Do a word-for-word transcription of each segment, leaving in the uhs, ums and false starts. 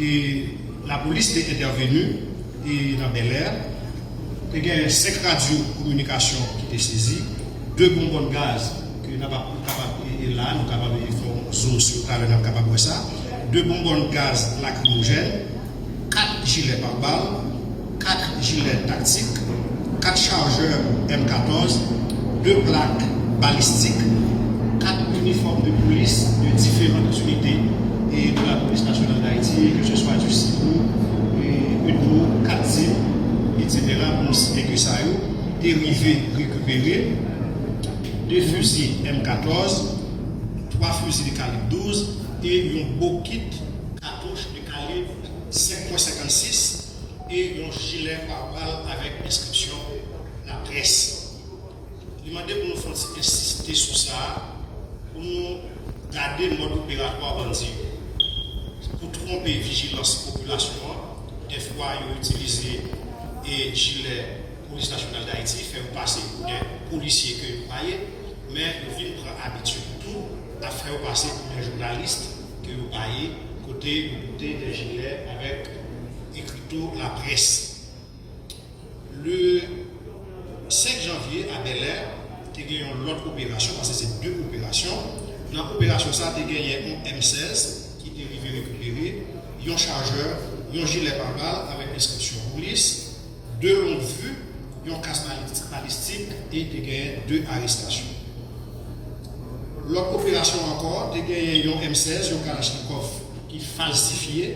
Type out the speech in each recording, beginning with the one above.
E lapolis te entèveni e nan Bèlè. Te gen senk radyo kominikasyon ki te sezi, de bonbòn gaz ke n ap kapab, e, e la, nou kapab, e, fè yon zoom sou yo talè, n ap kapab wè sa. De bonbòn gaz lakrimojèn, kat jilè pare-bal, kat jilè taktik, kat chajè M katòz, de plak balistik, kat inifòm de polis de diferan inite e de la Police Nationale d'Haïti, ke se swa di SIPOU, e, UDMO, kat dim, etsetera, pou nou site ke sa yo, te rive rekipere de fizi M katòz, twa fizi de kalib douz e yon bokit katouch de kalib senk pwen senkannsis e yon jilè pare-bal avèk enskripsyon Laprès. Li mande pou nou fè yon ti ensiste sou sa, pou nou gade mòd operatwa bandi yo. Pou twonpe vijilans popilasyon an, dèfwa yo itilize e jilè Polis Nasyonal Dayiti, fè yo pase pou de polisye ke yo pa ye, men yo vin pran abitid tou ap fè yo pase pou de jounalis ke yo pa ye, kote yo pote de jilè avèk ekrito Laprès. Le senk janvye, a Bèlè, te gen yon lòt operasyon, paske se de operasyon. Nan operasyon sa, te genyen yon M sèz ki te rive rekipere, yon chajè, yon jilè pare-bal avèk enskripsyon polis, de long vi, yon kas bali-, balistik e te genyen de arestasyon. Lòt operasyon ankò, te genyen yon M sèz, yon kalachnikòv ki falsifye,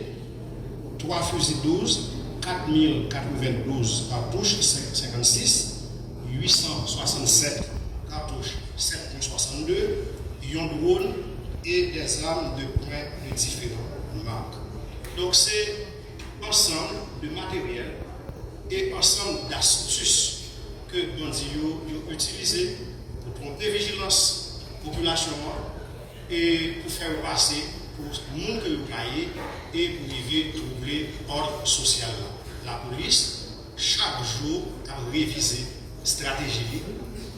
twa fizi douz, kat mil katrevendouz katouch senk, senkannsis, uit san swasannsèt katouch sèt pwen swasanndde, yon dwòn e de zam de pwen de diferan mak. Donk, se ansanm de materyèl e ansanm dastis ke bandi yo, yo itilize pou twonpe vijilans popilasyon an e pou fè yo pase pou moun ke yo pa ye e pou rive twouble òd sosyal la. Lapolis, chak jou, ap revize estrateji li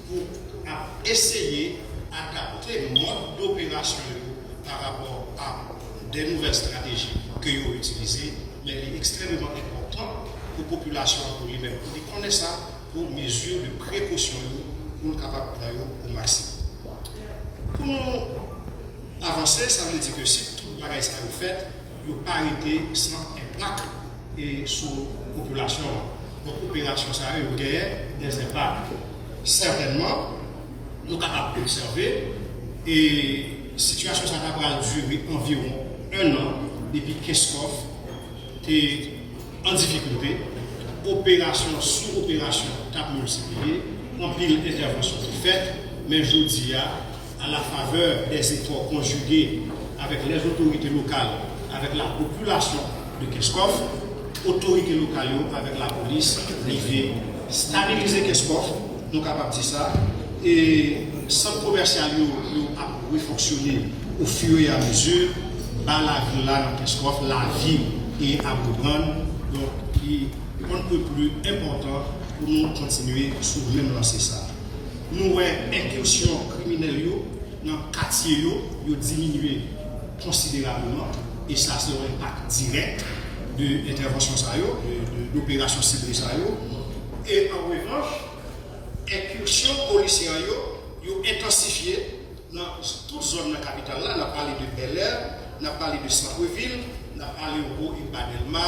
pou ap eseye adapte mòd doperasyon yo pa rapò a de nouvèl estrateji ke yo itilize, men li ekstrèmeman enpòtan pou popilasyon an, pou li menm, pou li konnen sa, pou mezi de prekosyon yo, pou l kapab pran yo o maksimòm. Pou nou avanse, sa vle di ke si tout bagay sa yo fèt, yo pa rete san enpak e sou popilasyon an. Donk, operasyon sa yo, yo genyen de enpak. Sètènman, nou kapab obsève, e sitiyasyon sa ta pral dire anviwon en an depi Kenskòf te an difikilte, operasyon sou operasyon t ap miltipliye, anpil entèvansyon te fèt, men jodi a, à la faveur des efforts conjugués avec les autorités locales, avec la population de Kenskòf, otorite lokal yo avèk lapolis rive stabilize Kenskòf, nou kapab di sa, e sant komèsyal yo, yo ap refonksyone au fur et à mesure, ba lavil la nan Kenskòf lavi e ap reprann. Donk, li on ne peut plus enpòtan pou nou kontinye sou menm lanse sa. Nou wè enkisyon kriminèl yo nan katye yo, yo diminye konsiderableman, e sa se yon enpak dirèk de entèvansyon sa yo, de, de, de operasyon sible sa yo. E an revanch, enkisyon polisyè yo, yo entansifye nan tout zòn nan kapital la, n ap pale de Bèlè, n ap pale de santrevil, n ap pale wo e ba Dèlma,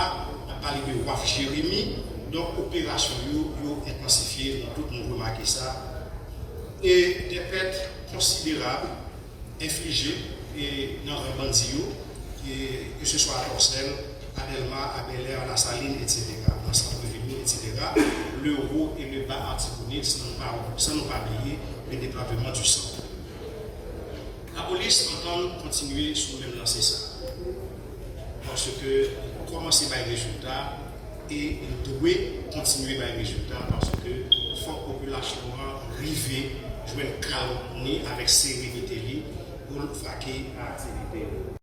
n ap pale de Waf Jeremi. Donk, operasyon yo, yo entansifye nan tout, nou remake sa. E de pèt konsiderab enflije e nan ran bandi yo, e ke se swa a Tòsèl, a Dèlma, a Bèlè, a Lasalin, etsetera, nan santrevil yo, etsetera, le wo e le ba Artibonit, san nou pa, san nou pa bliye le département du Centre. Lapolis antann kontinye sou menm lanse sa, paske kòmanse bay rezilta e l dwe kontinye bay rezilta, paske Fòk popilasyon an rive jwenn kalm ni avèk serenite li pou l vake a aktivite yo.